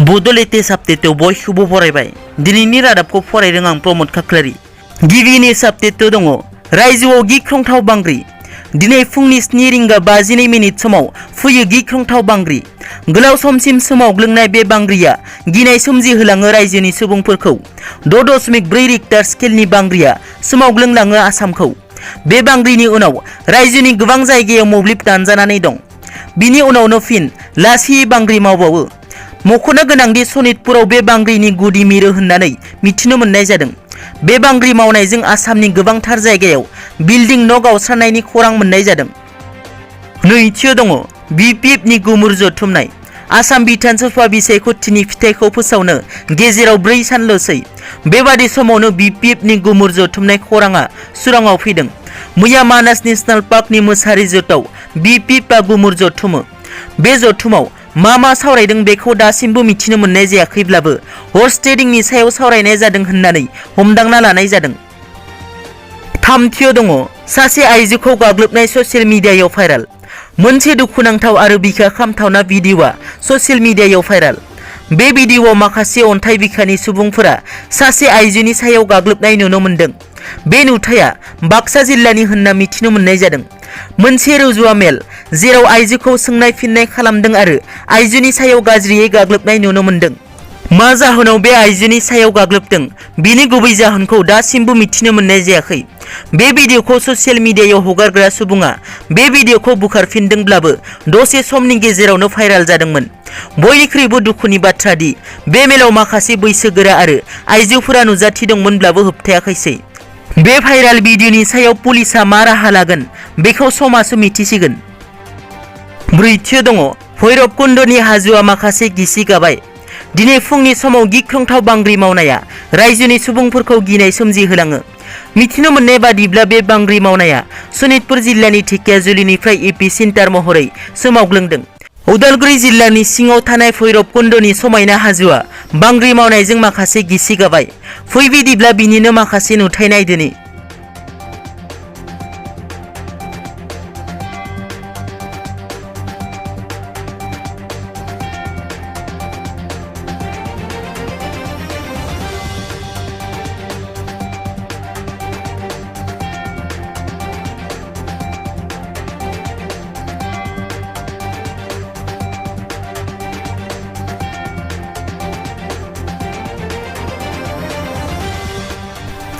Bodoland अपडेटआव बयखौबो बरायबाय। दिनैनि रादाबखौ फरायदों आं प्रमद खाख्लारि। गिबि निउज आपडेटआव दङ रायजोआव गिख्रंथाव बांग्रि। दिनै फुंनि 7:52 समाव फैयो गिख्रंथाव बांग्रि। गोलाव समसिम सोमावग्लुंनाय बे बांग्रिया गिनाय सोमजिहोलाङो रायजोनि सुबुंफोरखौ। 6.4 रिक्टार स्केलनि बांग्रिया सोमावग्लुंलाङो आसामखौ। बे बांग्रिनि उनाव रायजोनि गोबां जायगायाव मोब्लिब दानजानानै दं। बिनि उनावनो फिन लासै बांग्रि मावबावो। मख'नो गोनांदि सनितपुराव बे बांग्रिनि गुदि मिरु होननानै मिथिनो मोननाय जादों। बे बांग्रि मावनायजों आसामनि गोबांथार जायगायाव बिल्डिं न' गावस्रानायनि खौरां मोननाय जादों। नैथियाव दङ BTR नि गुमुर जथुमनाय। आसाम बिधानसभा बिसायख'थिनि फिथाइखौ फोसावनो गेजेराव 4 सानल'सै। बेबादि समावनो BTR नि गुमुर जथुमनाय खौराङा सुराङाव फैदों। मैया मानास नेशनेल पार्कनि मोसारि ज'थाव BTR गुमुर जथुमो। बे जथुमाव मा सावरायदों बेखौ दासिमबो मिथिनो मोननाय जायाखैब्लाबो हर्स ट्रेडिंनि सायाव सावरायनाय जादों होननानै हमदांना लानाय जादों। थामथियाव दङ सासे आइजोखौ गाग्लोबनाय ससियेल मिडियायाव भाइराल। मोनसे दुखुनांथाव आरो बिखा खामथावना भिडिअ'आ ससियेल मिडियायाव भाइराल। बे भिडिअ'आव माखासे अन्थाइ बिखानि सुबुंफोरा सासे आइजोनि सायाव गाग्लोबनाय नुनो मोनदों। बे नुथाया बाक्सा जिल्लानि होनना मिथिनो मोननाय जादों। मोनसे रुजुआ मेल जेराव आइजोखौ सोंनाय फिननाय खालामदों आरो आइजोनि सायाव गाज्रियै गाग्लोबनाय नुनो मोनदों। मा जाहोनाव बे आइजोनि सायाव गाग्लोबदों बिनि गुबै जाहोनखौ दासिमबो मिथिनो मोननाय जायाखै। बे भिडिअ'खौ ससियेल मिडियायाव हगारग्रा सुबुङा बे भिडिअ'खौ बोखारफिनदोंब्लाबो दसे समनि गेजेरावनो भाइराल जादोंमोन। बयनिख्रुइबो दुखुनि बाथ्रा दि बे मेलाव माखासे बैसोगोरा आरो आइजोफोरा नुजाथिदोंमोनब्लाबो होबथायाखैसै। बे भाइराल भिडिअ'नि सायाव पुलिसआ मा राहा लागोन बेखौ समासो मिथिसिगोन। ब्रैथियाव दङ भैरबकुन्दनि हाजोआ माखासे गिसि गाबाय। दिनै फुंनि समाव गिख्रंथाव बांग्रि मावनाया रायजोनि सुबुंफोरखौ गिनाय सोमजिहोलाङो। मिथिनो मोननाय बादिब्ला बे बांग्रि मावनाया सनितपुर जिल्लानि ढेकियाजुलिनिफ्राय एपिसेन्टार महरै सोमावग्लुंदों। उदालगुरि जिल्लानि सिङाव थानाय भैरबकुन्दनि समायना हाजोआ बांग्रि मावनायजों माखासे गिसि गाबाय। फै बिदिब्ला बिनिनो माखासे नुथाय नायदोनि।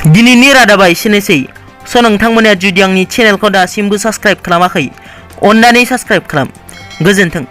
दिनैनि रादाबा एसेनोसै। नोंथांमोना जुदि आंनि चेनेलखौ दासिमबो साबस्क्राइब खालामाखै अन्नानै साबस्क्राइब खालाम। गोजोन्थों।